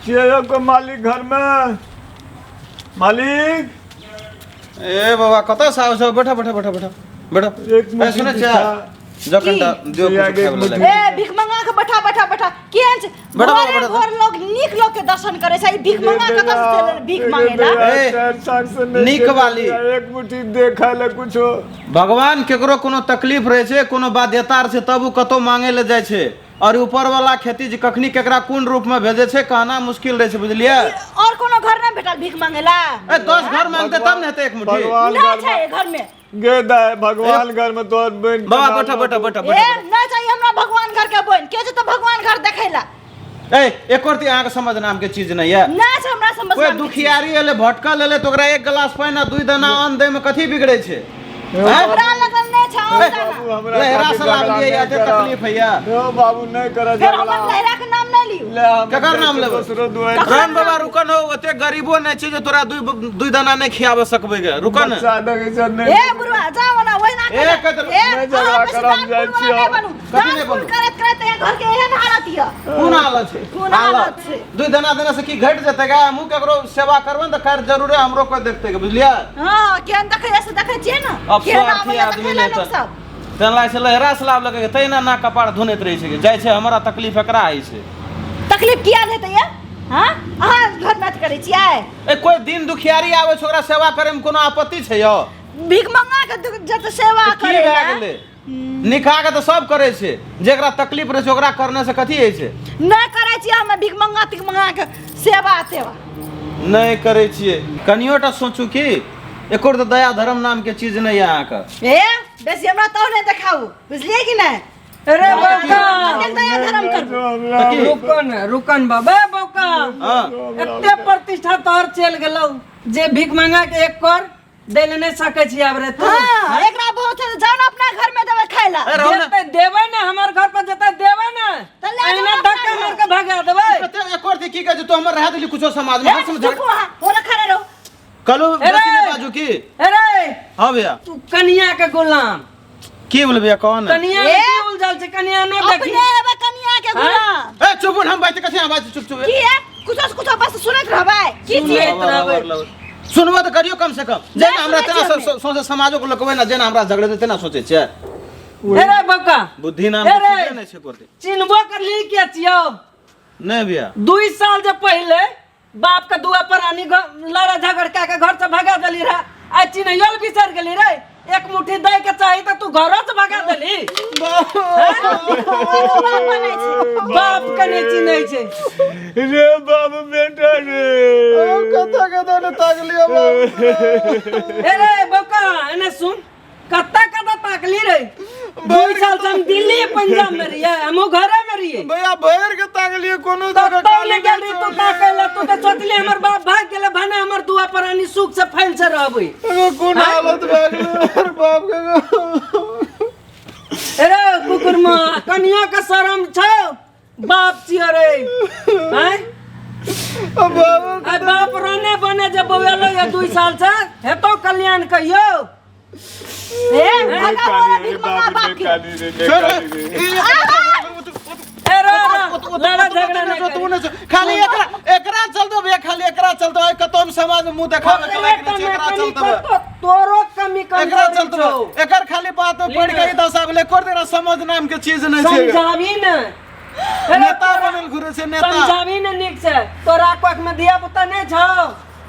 छियै यौ कोइ मालिक घरमे? मालिक। ए बाबा, कतऽ से आबै छौ? बैठो बैठो बैठो बैठो बैठो। एक ए, मुट्ठी सुनै छियै? पिठा। जखन तऽ दियौ भैया किछु के खाय वला मुट्ठी। लए। ए, भीख मंगा के बैठा बैठा बैठा केहन छै? बैठो, घरे बैठो। घर लोग नीक लोग के दर्शन करे छै, ई भीख मंगा के कतऽ से चलि एलै भीख मांगे ला? ए, नीक वाली। एक मुट्ठी देखा ले कुछो। भगवान केकरो कोनो तकलीफ रहै छै, कोनो बाध्यता रहै छै, तब ओ कतौ मांगे लए जाइ छै। और ऊपर वाला खेती जे कखनी केकरा कोन रूप में भेजे छै कहना मुश्किल रहै छै, बुझलियै? और कोनो घर नहि भेटल भीख मांगे ला? ए, 10 घर मांगते तब ने हेतै एक मुट्ठी। भगवान नहि घर छै में घर में। गे दाय, भगवान घर में तोहर बहन बाबा, के बैठो, नाम बैठो, बैठो, ए, बैठो। नहि चाहिए हमरा भगवान घर के बहन के, जेतै भगवान घर देखै ला। ए, एको रत्ती अहाँके समझ नाम के चीज नहीं है। नहि छै हमरा समझ कोई नाम के चीज। दुखियारी एले, भटकल एले, तो ओकरा एक गिलास पानि आ 2 दाना अन्न दै में कथी बिगड़ै छै? हैं? हमरा लगन नहि छै अन्न ए, दाना। बाबू, हमरा लहरा खातिर से लागलियै झगड़ा एते नहि करऽ। तकलीफ होइया। यौ बाबू, नहि करऽ फेर झगड़ा। हमर लहरा के नाम नहि लियौ। ले, हम केकर नाम लेबै? दोसरो दुआरि। राम बाबा, रुकन हो, ओते गरीबो नहि छै जे तोरा 2 दाना नहि खियाबऽ सकबै गे, रुकन। बच्चा देखै छै नहि। ए बुढ़वा, जाओ ना ओहिना ए, कर। कतऽ- ए, नहि झगड़ा अहाँ बेसी करब, दान जाइ पुण्य छियौ। नहि बनू। कथी दान नहि पुण्य बनू? करैत करैत यहाँ घर के एहन हालत यऽ। कोन हालत छै? कोन हालत छै? 2 दाना देने से की घटि जेतै गे? हमहूँ केकरो सेवा करबै ने तऽ खैर जरूरे हमरो कोइ देखतै गे, बुझलियै? हँ, केहन देखै से देखै छियै ने, अब केहन स्वार्थी आबैया आदमी देखै लए नहि लोक तऽ सब। तें लागै छै लहरा से लाभ लगै तहिना नाक कपार धुनैत रहै छै, जाइ छै हमरा तकलीफ एकरा होइ छै। तकलीफ किया नहि हेतै ये? हँ, अहाँ घर में अथी करै छियै? ए, कोइ दिन दुखियारी आबै छै ओकरा सेवा करैमे कोनो आपत्ति छै यौ? भीख मंगा के जत सेवा तऽ की करै भए लए। गेलै? निकाह के तऽ सब करै छै, जेकरा तकलीफ रहै छै ओकरा करने से कथी होइ छै? नहि करै छियै हम भीख मंगा तीख मंगा के सेवा तेवा। नहि करै छियै। कनियो टा सोचू की एको तऽ दया धर्म नाम के चीज नहि यऽ अहाँके। ए, बेसी हमरा तो नहि देखाउ, बुझलियै कि नहि? अरे बौका, कतेक दया धर्म करबो। तऽ की? रुकन रुकन बाबा, ए बौका, हँ। एते प्रतिष्ठा तोहर चलि गेलौ जे भीख मंगा के एक कर दै लए नहि सकै छी आब रे तू। हाँ, एकरा बहुत है, जाओ ना अपना घर में देबै खाय ला। ए, रहू ना। जेते देबै ने हमर घर पर, जेते देबै ने, तऽ लए जाओ अहिना अपना धक्का घर। मारि के भगा देबै। कते एक और की कहै छै तू हमर रहा देली कुछो समाज में ए, हर समय चुप अहाँ, ओने खड़े रहो। कहलू ए रे। बेसी नहि बाजू की। अरे। हाँ भैया। तू कनिया के गुलाम। की बोल भैया, कौन है? कनिया ए? के की उलझल छै, कनिया न देखी। अपने हेबै कनिया के हाँ? गुलाम। ए चुप हम बात कथी, हम बात चुप चुप। की है? कुछो से कुछो बस सुनैत रहबै। की छियै? सुनैत रहबै। सुनबो तऽ करियो कम से कम। जेना हमरा सुनै तेना छियै हमे। सौंसे समाजो के लोक ना जेना हमरा झगड़े छै तेना सोचै छै। अरे बौका, बुद्धि नाम ए के रे। चीजे नहि छै कोरते। चिन्हबो करली के छियौ? नहि भैया। 2 साल जे पहिले बाप के दुआ प्राणी लड़ा झगड़ कए के घर से भगा देली रहे, आइ चिन्हैयो लए बिसरि गेली रे। एक मुट्ठी दै के चाही तऽ तू घरो से भगा देली। बाप के नहि चिन्है छै रे बाबू, बेटा रे। कतऽ कतऽ ने ताकलियो बाबू। ए रे बौका, एने सुन, कत्ता कत्ता ताकली रे? 2 साल से हम दिल्ली पंजाब में रहिए, हमहूँ घरे में रहिए। भैया, भरि के ताकलियो कोनो तो जगह तो खाली नहीं गेल रही, तू का कहला? तू तो सोचली हमर बाप भाग गेले, भने हमर दुआ प्राणी सुख से फैल से रहबै। एगो कोन हालत भए गेलै हमर बाप के। अरे कुकुर माँ, कनिया के शरम छौ? बाप छियो रे, हैं? बाबू। आ बाप रोने बने जे बौएलो ये 2 साल से हेतो कल्याण कहियो। ए, भगा बोला भीख मंगा बाप के। छोड़, ए रे रे, लड़ा झगड़ा नहीं करी। खाली एकरा एकरा चलतो भैया, खाली एकरा चलतो। आइ कतौ हम समाज में मुंह देखाबे के लायक नहि छै, एकरा चलतो। तोरो कमी कम एकरा चलतो, एकर खाली बात पढ़ के दशा भेलै, कोर तेरा समझ नाम के चीज नहि छै। समझाबी ने। नेता बनल घुरे छै नेता। समझाबी ने नीक से। तोरा कोख में धिया पुता नहि छौ,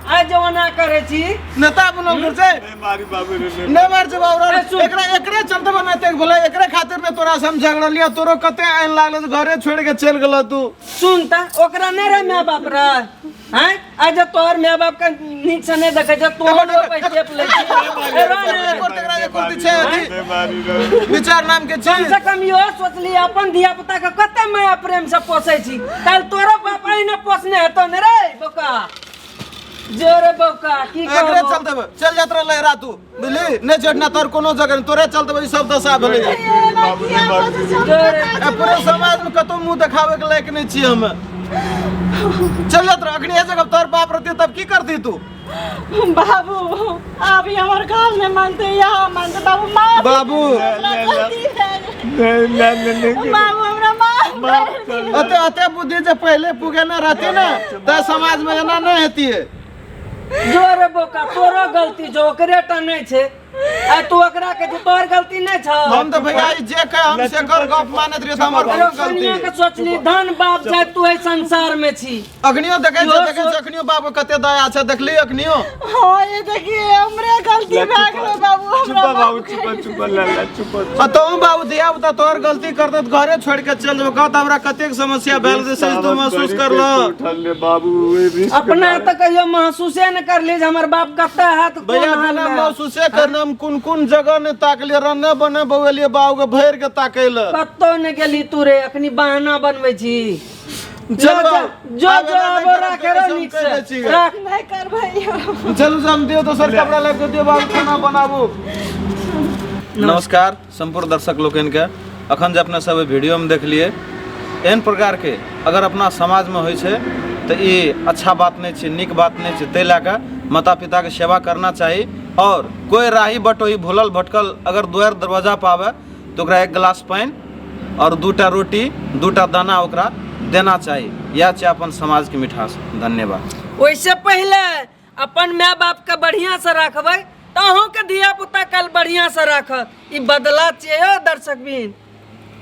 आइ जमाना करै छी। नेता बनल घुरे छै। नहीं मारी बाबू रे, नहीं। नहीं मार छै बाबू रे। ए, सुन। एकरा एकरे चलते बनाते भोला, एकरे खातिर ने तोरा से हम झगड़लिया, तोरो कते आइन लागल से घरे छोड़ के चल गेल तू। सुन त, ओकरा नहीं रहे my बाप रे, हैं? आइ जे तोहर my बाप के नीक से नहीं देखै छै, तोहर पर स्टेप लै छी। ए, रह ने। एको एकरा एको छै अथी। नहीं मारी रे। विचार नाम के कम चीज। से कम इहो सोचली अपन धिया पुता के कते माया प्रेम से पोसै छी, काल्हि तोरो बाप अहिना पोसने हेतौ ने रे बौका। जोरे बौका, की एकरे कहबो? चलते चल जात रहले रातू, बुझली नहीं चढ़ना तोर कोनो जगह नहीं, तोरे चलते ई सब दशा भेलै। बाबू रे, बाबू। जोरे। ए, पूरे समाज में कतौ मुंह देखावे के लायक नहीं छियै हम। चल जात रह अखनी जगह, तोर बाप रहती तब की करती तू? बाबू, अभी हमर घर नहीं मानते, यहाँ मानते बाबू, माफ। बाबू। हमरा गलती भए गेल। नहीं, नहीं, नहीं, नहीं। बाबू, हमरा माफ। माफ कर अते अते बुद्धि जे पहले पुगेने रहती ने तऽ समाज में एना नहि हेतियै। जो रे बोका, तोरो गलती जो ओकरे टा नहि छै। आ तू ओकरा के तोहर गलती नहि छौ। हम तऽ भैया ई जे कहे हम से कर गप मानैत रहियै, तऽ हमर अरे कोन गलती? कनिया के सोचली धन बाप जाय तू एहि संसार में छी। अखनियो देखै छै, इहो देखै छै अखनियो बाप के कते दया छै, देखली अखनियो? हाँ, ये देखिए हमरे गलती भए गेलै बाबू, चुप हमरा बाबू, चुप चुप लाला, चुप। आ तोहूँ बाबू धिया पुता तोहर गलती करतौ तऽ घरे छोड़ि के चलि जेबौ, कहत हमरा कतेक समस्या भेल जे से तू महसूस करलह। उठल रे बाबू, ए रिस्क अपना तऽ कहियो महसूसे नहि करली जे हमर बाप कतऽ है तऽ कोन भैया हाल बिना में है। महसूसे करने हम कोन कोन जगह नहि ताकलियै, रन्ने बने बौएलियै बाबू के भरि के ताकै लए। कतौ नहि गेली तू रे, अखनी बहाना बनबै छी। चल जो बाबू, जो आब जो एना आबो नहि करब, राखे रे हम नीक कहि दै से छी गे। राख। नहि कर भैया। चलू हम दियौ दोसर कपड़ा लाबि कऽ दियौ बाबू, खाना बनाबू। नमस्कार सम्पूर्ण दर्शक लोकनिके। अखन जे अपने सब वीडियोमे देखलियै, एहन प्रकारके अगर अपना समाजमे होइ छै तऽ ई अच्छा बात नहि छै, नीक बात नहि छै। ताहि लए कऽ माता पिताके सेवा करना चाही, और कोइ राही बटोही भूलल भटकल अगर दुआरि दरवाजा पर आबै तऽ ओकरा एक गिलास पानि और 2टा रोटी 2टा दाना ओकरा देना चाही। इएह छै अपन समाजके मिठास। धन्यवाद। ओहिसँ पहिले अपन माय बापके बढ़िआँ से राखबै तऽ अहूँके धिया पुता कल बढ़िआँ से राखत। ई बदला छियै यौ दर्शक बिन।